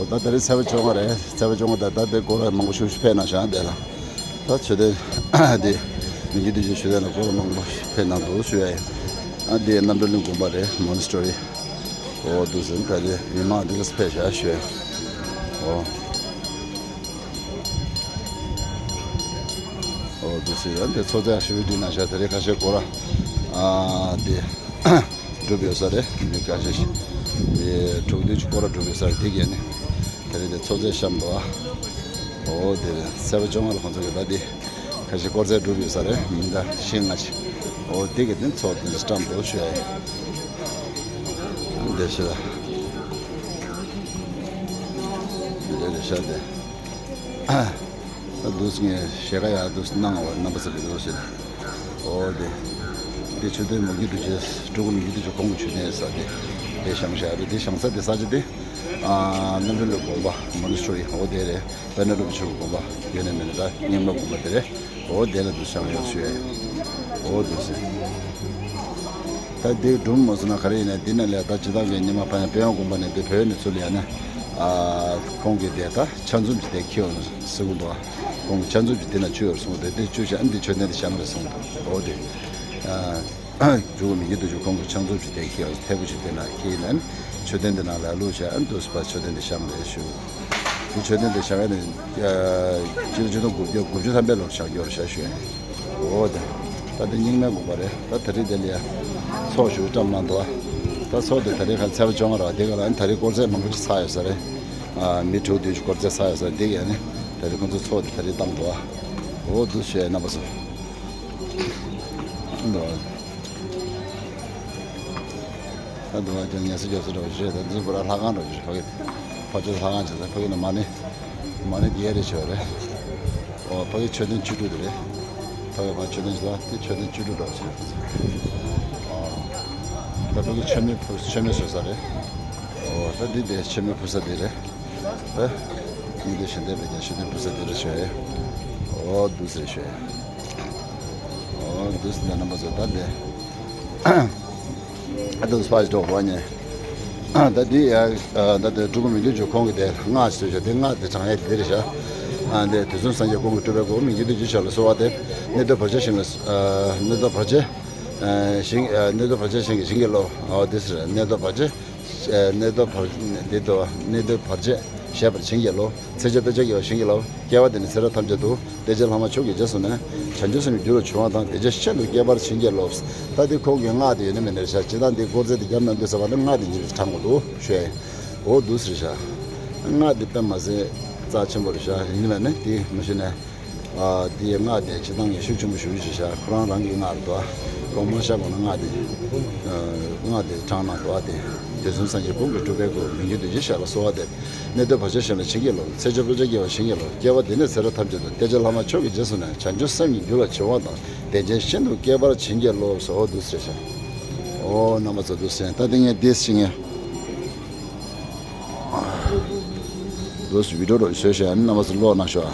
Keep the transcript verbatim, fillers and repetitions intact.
ད་ད་རེས་ཚེས་པ་བཅོ་ལྔ་རེད། ཚེས་པ་བཅོ་ལྔ་ད་ད་དེ་སྐོར་ར་མང་པོ་ཞིག་ཕེབས་གནང་ཤག་དེ་ལ། ད་མཆོད་རྟེན་དེ་མི་འགྱུར་དུས་ཀྱི་མཆོད་རྟེན་ལ་སྐོར་ར་མང་པོ་ཕེབས་གནང་འདུག་ཞུ་ཡ་ཡིན། ཨ་དེ་རྣམ་གྲོལ་གླིང་དགོན་པ་རེད། མོན་སི་ཊ་རི། འོ་འདུག་ཟིན་ད་རེས་མི་མང་འདི་ལ་ཕེབས་ཤག་ཞུ་ཡ་ཡིན། འོ། འོ་འདུག་ཟིན་ཨ་དེ་ཚོགས་རྫས་ཞུ་བའི་འདི་ན་ཤག་དེ་རེས་ཁ་ཤས་སྐོར་ར། ཨ་དེ། གྲུབ་ཡོད་ས་རེད། མི་འགའ་ཤས་ཤིག་དེ་དྲུག་དུས་ཀྱི་སྐོར་ར་གྲུབ་ཡོད་ས་རེད། དེ་གས་ནི་དེ་རེད། དེ་ཚོགས་རྫས་བཤམས་འདུག་ཨ། འོ་དེ་རེད། ཚེས་པ་བཅོ་ལྔ་ལ་ཁོང་ཚོ་གི་ད་དེ་ཁ་ཤས་སྐོར་རྫས་གྲུབ་ཡོད་ས་རེད། མི་འདྲ་ཤིང་ལྔ་ཅིག་འོ་དེ་གས་དེ་ཚོགས་དེ་བཀྲམ་འདུག་ཞུ་ཡ་ཡིན། དེ་ཤི་ལ་དེ་རེད་ཤག་དེ། ད་འདུག་ངས་ཞལ་ཁ་ཡག་འདུག་གནང་བ་རྣམ་པ་ཚོ་གི་འདུག་ཟེར། འོ་དེ། དེ་མཆོད་རྟེན་མུ་གེ་གདུལ་བྱའི་སྤྲུལ་སྐུ་མུ་གེ་གདུལ་བྱ་ཁོང་གི་མཆོད་རྟེན་ས་དེ། དེ་བཞེངས་བཞག་རེད། དེ་བཞེངས་ས་དེ་ས་ཆ་དེ། ཨ་རྣམ་གྲོལ་དགོན་པ་མོན་སི་ཊ་རི་འོ་དེ་རེད། དཔལ་ལྡན་རིན་པོ་ཆེ་གི་དགོན་པ་ཡོད་ནས་མེད་ནས་ད་རྙིང་མ་དགོན་པ་དེ་རེད། འོ་དེ་ལ་འདུག་བཞེངས་ཡོད་ཞུ་ཡ་ཡིན། འོ་འདུག་ཟེར། ད་འདི་སྒྲུང་མ་སོང་ན་ག་རེ་ཡིན་ན། འདི་ན་ལས་ད་ཇི་ལྟར་གི་ཉི་མ་ཕ་ཡང་དཔལ་དབང་དགོན་པ་ནས་འདི་བོད་ནས་ཚུར་ལ་ཡ་ན། ཨ་ཁོང་གིས་དེ་ད་ཆ་འཛོམས་ཀྱི་དེ་ཁྱེར་ཡོང་ཟེར་གི་འདུག་ཁོང་གིས་ཆ་འཛོམས་ཀྱི་དེ་ན་ཆུ་ཡོར་སོང་དེ་དེ་ཆུ་བཞག་འདི་མཆོད་རྟེན་དེ་བཞེངས་རེད་གསུངས་འདུག་འོ་དེ། ཨ་འབྲུག་མི་འགྱུར་དུས་ཀྱི་ཁོང་གིས་ཆ་འཛོམས་ཀྱི་དེ་ཁྱེར་ཡོང་ཐད་པོ་ཞིག་དེ་ན་ཁྱེར་ནས་མཆོད་རྟེན་དེ་ནང་ལ་བླུགས་བཞག་ཨ་འདུག་སེ་མཆོད་རྟེན་དེ་བཞེངས་རེད་ཞུ། དེ་མཆོད་རྟེན་དེ་བཞེངས་ཡ་ནི་ཨ་སྤྱི་ལོ་ཆིག་སྟོང་དགུ་བརྒྱ་དགུ་བཅུ་ཐམ་པའི་ལོར་བཞེངས་རྒྱུ་རེད་ཤག་ཞུ་ཡ་ཡིན། འོ་དེ། ད་དེ་རྙིང་མའི་དགོན་པ་རེད། ད་དེ་རིང་དེ་ལ་ཡ་ཚོགས་ཞུ་བཀྲམ་གནང་འདུག་ད་ཚོགས་དེ་ད་རེས་ཁ་ཚེས་པ་བཅོ་ལྔ་རེད་པ། དེ་ག་ལ་ཨ་ནི་ད་རེས་སྐོར་རྫས་མང་པོ་ཞིག་ཚར་ཡོད་ས་རེད། ཨ་མི་དྲུག་བདུན་ཞིག་སྐོར་རྫས་ཚར་ཡོད་ས་རེད། དེ་ག་ཨ་ནི་ད་རེས་ཁོང་ཚོ་ཚོགས་དེ་ད་རེས་བཏང་འདུག་འོ་འདུག་སེ་རྣམ་པ་ཚོ། འདུག་ད་འདུག་བ་ཀྱང་ངལ་གསོ་རྒྱབ་ས་འདྲ་བོ་ཞིག་རེད། ད་འདི་ཚོ་པུ་ར་ལྷ་ཁང་འདྲ་བོ་ཞིག་རེད། ཕ་གི་ཕ་གི་ཚོ་ལྷ་ཁང་བྱས་ཙང་ཕ་གི་ནས་མ་ཎི་མ་ཎི་རྒྱས་རེ་བྱས་པ་རེད། ཨོ་ཕ་གི་མཆོད་རྟེན་བཅུ་དྲུག་དེ་རེད། ཕ་གི་ཕ་མཆོད་རྟེན་བྱས་ཙང་དེ་མཆོད་རྟེན་བཅུ་དྲུག་འདྲ་བོ་ཞིག་རེད། ཨོ་ད་ཕ་གི་མཆོད་མེ་ཕུ་མཆོད་མེ་གསོལ་ས་རེད། ཨོ་ད་འདི་དེ་མཆོད་མེ་ཕུ་ས་དེ་རེད། ད་འདི་དེ་ཞལ་འདེབས་པའི་ཀྱང་མཆོད་རྟེན་ཕུ་ས་དེ་རེད་བྱས། ཨོ་འདུག་སེ་བྱས། ཨོ་འདུག་སེ་འདི་རྣམ་པ་ཚོ་ད་འདི། ཨ་ཏུ་སྤ་ཞིག་འགྲོ་བ་ཉེ། ད་དེ་ཡ་ད་དེ་འབྲུག་མི་འདུས་ཀྱི་ཁོང་གི་དེ་སྔགས་ཞིག་ཟེར་བྱ་དེ་སྔགས་དེ་བགྲང་ཡས་དེ་རེད་ཤག་ཨ་འདི་དུས་གསུམ་སངས་རྒྱས་ཀུན་གྱི་སྤྲུལ་པའི་སྐུ་མི་འགྱུར་དུས་ཀྱི་ཞབས་ལ་གསོལ་བ་འདེབས། གནས་བརྟན་བར་ཆད་ཞིང་ལ་གནས་བརྟན་བར་ཆད་ཞིང་གནས་བརྟན་བར་ཆད་ཞིང་གི་བྱིན་གྱིས་རློབས། འོ་དེ་ཟེར་གནས་བརྟན་བར་ཆད། གནས་བརྟན་བར་འདི་དུ་གནས་བརྟན་བར་ཆད་ཞི་བར་བྱིན་གྱིས་རློབས། ཚེ་ཆད་གཏོང་བྱེད་རྒྱལ་བ་བྱིན་གྱིས་རློབས། སྐྱེ་བ་འདི་ནས་ཚེ་རབས་ཐམས་ཅད་དུ། བསྟན་བཅོས་ལྷ་མོ་མཆོག་གི་རྗེས་སུ་ནི། བྱང་ཆུབ་སེམས་ཀྱི་རྒྱུ་ལ་འབྱུང་བ་དང་། བདེ་ཆེན་ཤིན་ཏུ་སྐྱེ་བར་བྱིན་གྱིས་རློབས། ད་འདི་ཁོང་གི་སྔགས་དེ་ཡོད་ན་མེད་ན་རེད་ཤག་སྤྱིར་བཏང་འདི་སྐོར་རྫས་དེ་རྒྱབ་ན་འདུག་ཟེར་བ་ནི་སྔགས་དེ་ཉིད་ཀྱིས་དྲངས་དགོས་འདུག་ཞུ་ཡ་ཡིན། འོ་འདུག་ཟེར་ཤག་སྔགས་འདི་དཔེ་མ་སྲིད་རྩ་ཆེན་པོ་རེད་ཤག་ཡིན་ན་མེད་ན་འདི་མ་གཞི་ནས། ཨ་འདི་སྔགས་དེ་སྤྱིར་བཏང་ངས་ཤུགས་ཆེན་པོ་ཞུ་རྒྱུ་ཞིག་ཤག་ཁོ་རང་རང་གི་སྔགས་རེད་དོ། གོང་མ་ཤག་གོང་ན་སྔགས་དེ། སྔགས་དེ་དྲངས་གནང་དོ། ཨ་དེ། དུས་གསུམ་སངས་རྒྱས་ཀུན་གྱི་སྤྲུལ་པའི་སྐུ། མི་འགྱུར་དུས་ཀྱི་ཞབས་ལ་གསོལ་བ་འདེབས། གནས་བརྟན་བར་ཆད་ཞིང་ལ་བྱིན་གྱིས་རློབས། ཚེ་ཆད་གཏོང་བྱེད་རྒྱལ་བ་བྱིན་གྱིས་རློབས། སྐྱེ་བ་འདི་ནས་ཚེ་རབས་ཐམས་ཅད་དུ། བསྟན་བཅོས་ལྷ་མོ་མཆོག་གི་རྗེས་སུ་ནི། བྱང་ཆུབ་སེམས་ཀྱི་རྒྱུ་ལ་འབྱུང་བ་དང་། བདེ་ཆེན་ཤིན་ཏུ་སྐྱེ་བར་བྱིན་གྱིས་རློབས་སོ། འོ་འདུག་ཟེར་ཤག་འོ་རྣམ་པ་ཚོ་འདུག་ཟེར། ད་འདི་ངས་འདི་ཞིག་ངས་འདུག་སེ་བི་ཌིའོ་རོ་བཟོས་ཤག་རྣམ་པ་ཚོ་ཀློག་གནང་ཤོག